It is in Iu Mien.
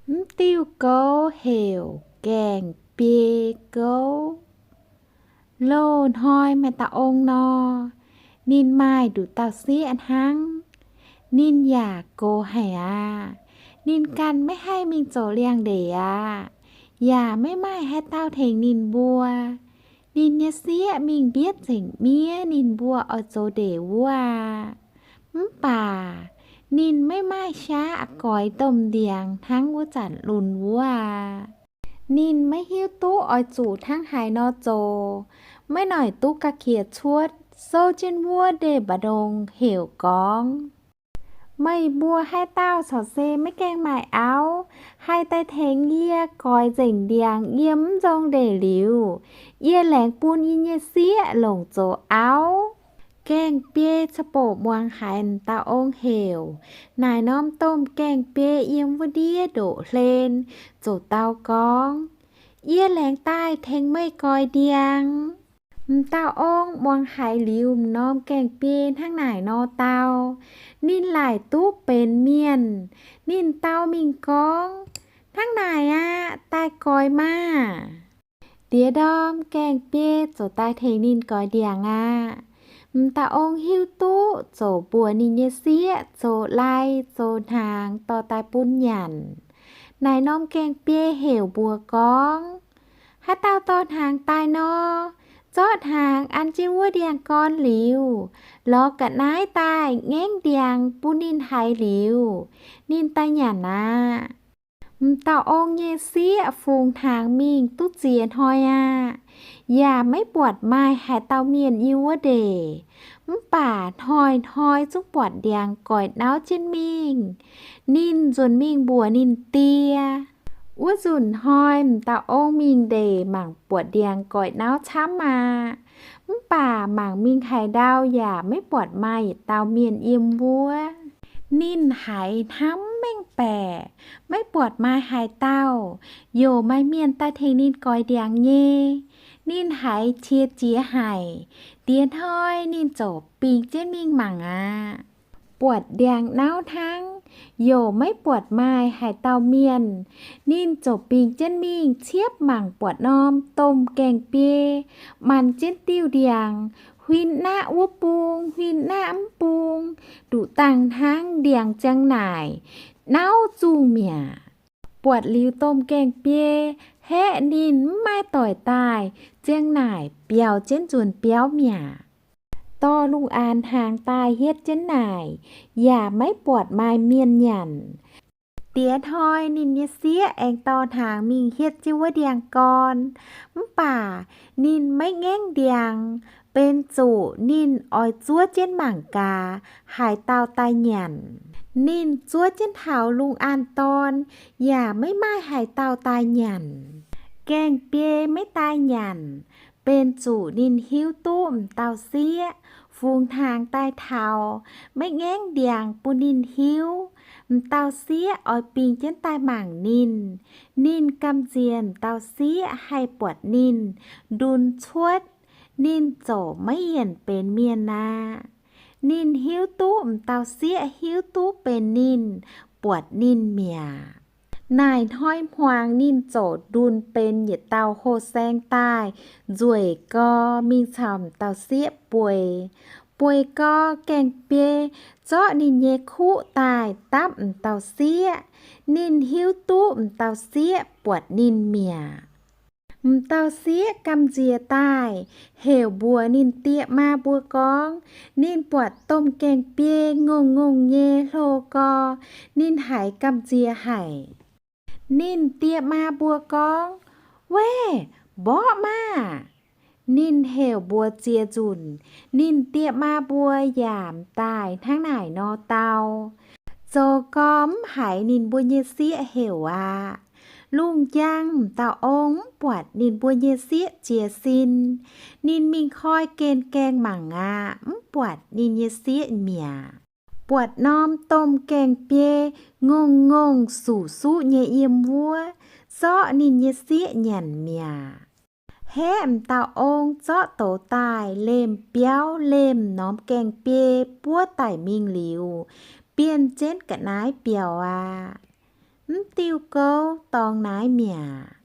Mv diuh gouv heuc gaengh biei gouv. Loz-hnoi maaih dauh ong nor, ninh maaih nduqc dauh sieqv hnangv. Ninh yaac gox haic aqv. Ninh ganh maiv haih mingh zoux liangx-ndeic aqv, yaac maiv maaih haaix dauh tengx ninh mbuo. Ninh nyei sieqv mingh mbietv nzengc miev ninh mbuo oix zoux ndeic wuov aqv. Mv baac ninh maiv maaih qaqv goix domh ndiangx hnangv wuov zanc lunx wuov aqv. Ninh maiv hiuv duqv oix zuqc hnangv haaix nor zoux, maiv noic duqv ga'qiex cuotv, sou jienv wuov ndeic-mbu'ndongx heuc gorngv, Meih mbuo haaix dauh corc se maiv gaengh maaih auv haih daaih tengx yie goix nzengc ndiangx yiem mv nzong ndeic liuz, yie laengz bun yie nyei sieqv longc zoux auv? Gaengh biei ca'boc muangx haiz m'dauh ong heuc, naaic norm domh gaengh biei yiem wuov ndiev ndoqv hlen, zoux dau gorngv, Yie laengz daaih tengx meih goix ndiangx. M'dauh ong muangx haiz liuz m'norm gaengh biei hnangv naaic nor dau, ninh laaic duqv benx mienh. Ninh dau mingh gorngv, Hnangv naaic aqv. Daaih goix maah! Diex ndorm gaengh biei ziouc daaih tengx ninh goix ndiangx aqv. M'dauh ong hiuv duqv ziouc mbuox ninh nyei sieqv zoux lai zoux hnaangx dorh daaih bun nyanc. Naaic norm gaengh biei heuc mbuox gorngv, Haaix dauh dorh hnaangx daaih nor, zorqv hnaangx an jienv wuov ndiangx-gorn liuz, lorz ga'naaiv daaih ngaengv ndiangx bun ninh haiz liuz, ninh daaih nyanc aqv. M'dauh ong nyei sieqv fungx hnaangx mingh duqv ziex hnoi aqv, yaac maiv buatc maaih haaix dauh mienh yiem wuov ndeic. Mv baac hnoi-hnoi zungv buatc ndiangx goix nauv jienv mingh. Ninh nzuonx mingh mbuox ninh die. Wuov nzunc hnoi m'dauh ong mingh ndeic mangc buatc ndiangx goix nauv camv aqv. Mv baac mangc mingh haaix ndau yaac maiv buatc maaih yietc dauh mienh yiem wuov. Ninh haiz hnamv mengh baeqc, maiv buatc maaih haaix dauh, youc maaih mienh daaih tengx ninh goix ndiangx nyei. Ninh haiz qiex jiez haic. Diex hnoi ninh ziouc bingx jienv mingh mangc aqv. Buatc ndiangx nauv hnangv, youc maiv buatc maaih haaix dauh mienh. Ninh ziouc bingx jienv mingh ciepv mangc buatc norm domh gaengh biei, manc jienv diuh ndiangx, huin naqv wuov bung, huin naqv mv bung, nduqc dangh hnangv ndiangx ziang naaic, nauv zungh mi'aqv. Buatc liuz domh gaengh biei, haeqv ninh mv maaih doic daaih, ziang naaic biaux jienv nzuonx biauv mi'aqv. Dorh lungh aanx hnaangx daaih hietv jienv naaic, yaac maiv buatc maaih mienh nyanc. Diex hnoi ninh nyei sieqv aengx dorh hnaangx mingh hietv jienv wuov ndiangx-gorn. Mv baac ninh maiv ngaengv ndiangx, benx zuqc ninh oix zuov jienv mangc gaax haaix dauh daaih nyanc. Ninh zuov jienv taux lungh aanx dorn, yaac maiv maaih haaix dauh daaih nyanc. Gaengh biei maiv daaih nyanc, benx zuqc ninh hiuv duqv m'dauh sieqv fungx hnaangx daaih taux, maiv ngaengv ndiangx bun ninh hiuv. M'dauh sieqv oix bingx jienv daaih mangc ninh. Ninh gamh nziex m'dauh sieqv haih buatc ninh, ndunh cuotv, ninh ziouc maiv yienc benx mienh aqv. Ninh hiuv duqv m'dauh sieqv hiuv duqv benx ninh, buatc ninh mi'aqv. Naaic hnoi hmuangx ninh ziouc ndunh benx yietc dauh hlo saeng daaih nzueic gau mingh caux m'dauh sieqv bueix. Bueix gau, gaengh biei zorqv ninh nyei kuqv daaih dapv m'dauh sieqv. Ninh hiuv duqv m'dauh sieqv buatc ninh mi'aqv. M'dauh sieqv gamh nziex daaih, heuc mbuox ninh die maa mbuo gorngv, ninh buatc domh gaengh biei ngongh ngongh nyei hlo gau, ninh haiz gamh nziex haic. Ninh die maa mbuo gorngv, Weiv, mborqv maah! Ninh heuc mbuox ziex nzunc, ninh die maa mbuo yaac m'daaih hnangv naaic nor dau. Zoux gau mv haiz ninh mbuo nyei sieqv heuc aqv. Lungh njang m'dauh ong mv buatc ninh mbuo nyei sieqv jiez sin. Ninh mingh koi gen gaengh mangc aqv, mv buatc ninh nyei sieqv mi'aqv. Buatc norm domh gaengh biei ngongh ngongh suqv-suqv nyei yiem wuov, zorqv ninh nyei sieqv nyanc mi'aqv. Haeqv m'dauh ong zorqv douz daaih lemh biauv lemh norm gaengh biei buov daic mingh liuz, bienh jienv ga'naaiv biaux aqv. Mv diuh gouv dorngx naaiv mi'aqv.